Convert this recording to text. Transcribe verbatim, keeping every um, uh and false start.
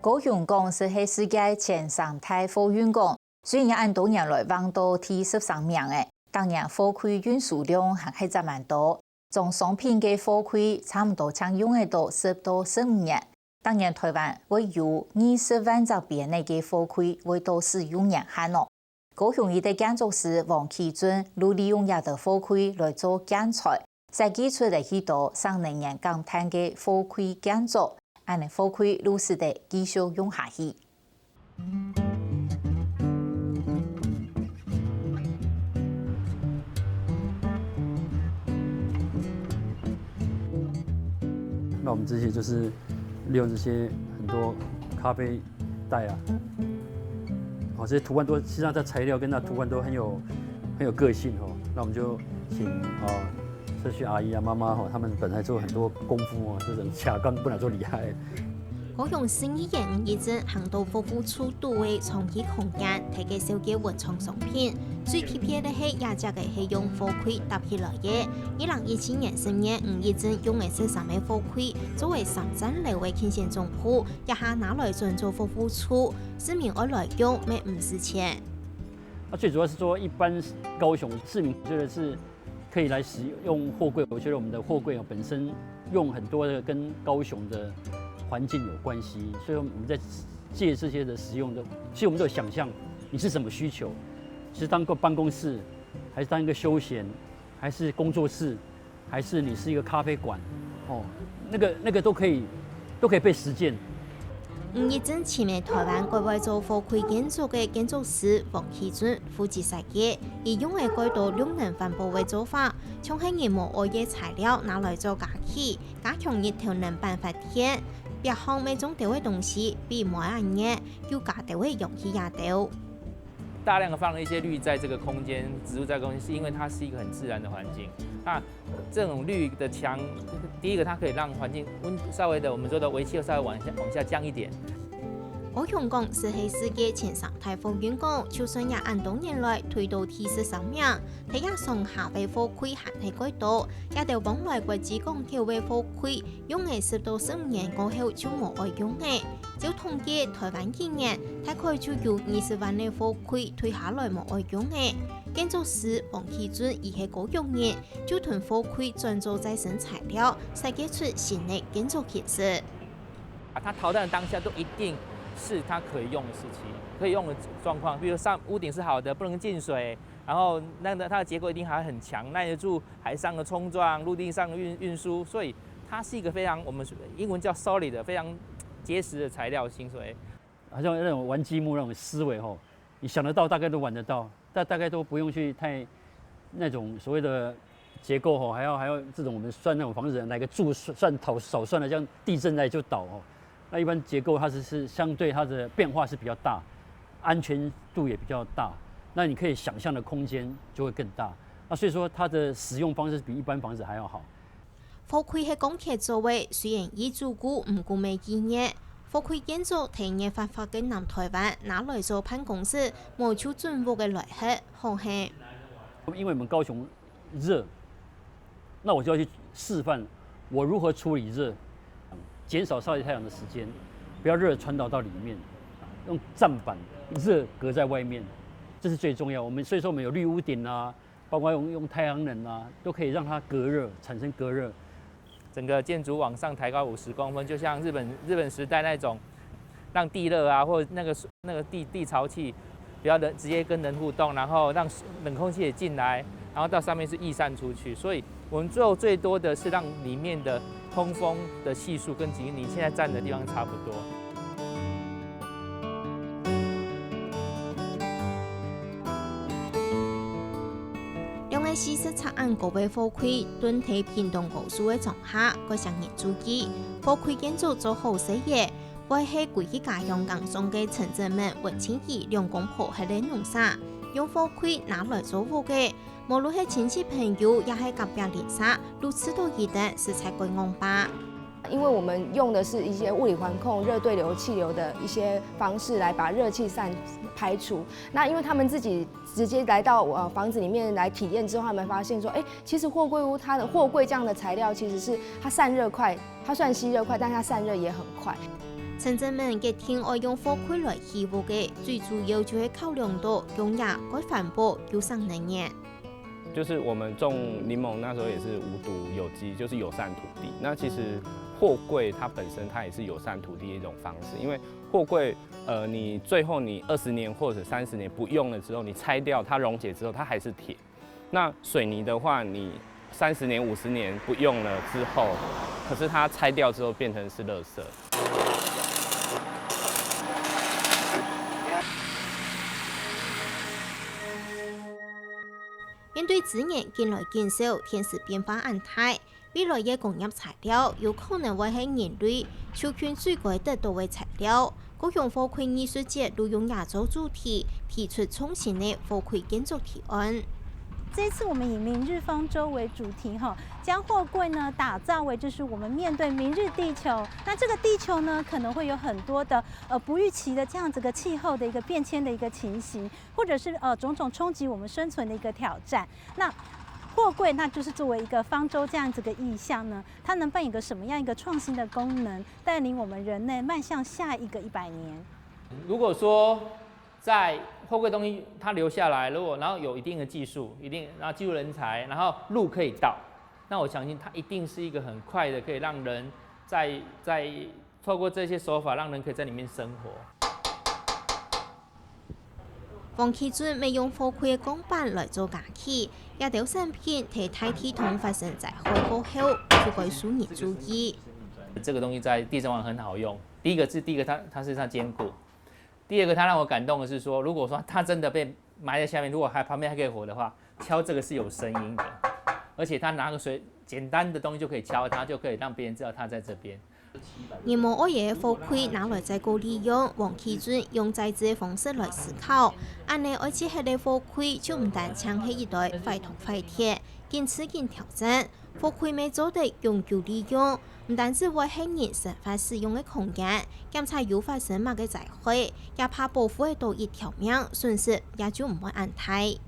高雄港實係世界前三大貨運港，雖然恁多年來橫到第十三名仔，逐年貨櫃運輸量還係嗄蠻多，裝商品个貨櫃差毋多淨用得著十到十五年。逐年臺灣會有二十萬隻邊仔个貨櫃會到使用年限哦。高雄一个建築師王啟俊就利用這兜貨櫃來做建材，設計出了許多省能源減碳个貨櫃建築，恁呢貨櫃就使得繼續用下去。那我們這些就是利用這些很多咖啡袋啊，哦，這些圖案都，實際上它材料跟那圖案都很有，很有個性哦。那我們就請，哦，社區阿姨啊、媽媽哦，她們本來做很多功夫哦，這種卡工本來就厲害。高雄市議員吳怡珍行到貨櫃處肚个長期空間，提个紹介文創商品。最特別个係，這隻个係用貨櫃搭起來个。二零一七年十月，吳怡珍用个十三个貨櫃，做个三層樓个輕型總舖，這下拿來轉做貨櫃處，市民愛來用，乜毋使錢。那最主要是說，一般高雄市民覺得是可以來使用貨櫃，我覺得我們的貨櫃哦，本身用很多的跟高雄的環境有關係，所以我們在借這些的使用的，其實我們都有想象你是什麼需求，是當個辦公室，還是當一個休閒，還是工作室，還是你是一個咖啡館，哦，那個，那個都可以，都可以被實踐。吳怡珍尋个臺灣國外做貨櫃建築个建築師王啟俊負責設計，佢用个蓋多綠能環保个做法，像係人無愛个材料拿來做家具，加強日頭能板發電，壁項乜種兜个東西，比無恁熱，又加兜个容器也兜。 大量的放了一些綠在這個空間，植物在空間，是因為它是一個很自然的環境。那這種綠的牆，第一個它可以讓環境溫稍微的，我們說的微氣候稍微往下往下降一點。高雄港實係世界前三大貨運港，就算這恁多年來推到第十三名，但這上下个貨櫃還係蓋多，這兜往來國際港口个貨櫃，用个十到十五年過後就無愛用了。 照統計，臺灣一年大概就有二十萬个貨櫃退下來無愛用了。建築師王啟俊佢係高雄人，就同貨櫃轉做再生材料，設計出新个建築形式。啊，它淘汰的當下都一定是它可以用的時期，可以用的狀況，比如上屋頂是好的，不能進水，然後那個它的結構一定還很強，耐得住海上的衝撞、陸地上的運運輸，所以它是一個非常我們英文叫 solid 的非常結實的材料型，所以好像那種玩积木那種思維吼，你想得到大概都玩得到，大大概都不用去太那種所谓的结构吼，还要还要这种我们算那种房子哪个柱算倒少算了，像地震来就倒吼。那一般结构它是是相对它的变化是比较大，安全度也比较大，那你可以想象的空间就会更大。那所以说它的使用方式比一般房子还要好。 貨櫃係鋼鐵做个，雖然易阻固，毋過乜易熱。貨櫃建築係熱發發个南臺灣，拿來做辦公室，無就準屋个來核，好核。因為我們高雄熱，那我就要去示範我如何處理熱，減少曬太陽的時間，不要熱傳導到裡面，用棧板熱隔在外面，這是最重要。我們所以說我們有綠屋頂啊， 包括用用太陽能啊，都可以讓它隔熱，產生隔熱。整個建築往上抬高五十公分，就像日本日本時代那種让地热啊，或那个那个地地潮气不要人直接跟人互动，然后让冷空气也进来，然后到上面是逸散出去。所以我们做最多的是让里面的通风的系数跟你现在站的地方差不多。 兩个四十尺恁高个貨櫃，蹲在屏東高樹个庄下，過成日主機。貨櫃建築做好勢个，會係歸去家鄉耕種个陳正文、溫清怡兩公婆核个農舍，用貨櫃拿來做屋个。無論係親戚朋友，也係隔壁鄰舍，都試著佢等實在蓋戇巴。 因为我们用的是一些物理环控、热对流气流的一些方式来把热气散排除。那因为他们自己直接来到呃房子里面来体验之后，他们发现说，哎，其实货柜屋它的货柜这样的材料其实是它散热快，它虽然吸热快，但是它散热也很快。陳正明決定愛用貨櫃來起屋个，最主要就係考量到用這个環保又省能源。就是我們種檸檬那時候也是無毒有機，就是友善土地。那其實貨櫃它本身它也是友善土地的一種方式，因為貨櫃呃你最後你二十年或者三十年不用了之後，你拆掉它溶解之後，它還是鐵。那水泥的話，你三十年、五十年不用了之後，可是它拆掉之後變成是垃圾。面對資源緊來緊少，天時變化恁大，未來个工業材料有可能會係人類就近最該得到个材料。高雄貨櫃藝術節就用這做主題，提出創新个貨櫃建築提案。這一次我們以明日方舟為主題哈，將貨櫃呢打造為就是我們面對明日地球。那這個地球呢，可能會有很多的呃不預期的這樣子个氣候的一個變遷的一個情形，或者是呃種種衝擊我們生存的一個挑戰。那貨櫃那就是作為一個方舟這樣子个意象呢，它能扮演個什麼樣一個創新的功能，帶領我們人類邁向下一個一百年？如果說在貨櫃東西它留下來，如果然後有一定的技術，一定然後技術人才，然後路可以到，那我相信它一定是一個很快的可以讓人在在透過這些手法讓人可以在裡面生活。黃啟俊乜用貨櫃个鋼板來做家具，這兜產品在大地動發生災害過後，就會受人注意。這個東西在地震完很好用，第一個是第一個它它是它堅固，第二個它讓我感動的是說，如果說它真的被埋在下面，如果還旁邊還可以活的話，敲這個是有聲音的，而且它拿個水簡單的東西就可以敲它，就可以讓別人知道它在這邊。人無愛个貨櫃拿來再過利用，黃啟俊用再製个方式來思考，恁呢愛惜忒个貨櫃就毋單淨係一堆壞銅壞鐵，緊緻緊調整。貨櫃乜做得永久利用，毋單止會係人生活使用个空間，檢查有發生麼个災害，也怕保護得到一條命，損失也就毋會恁大。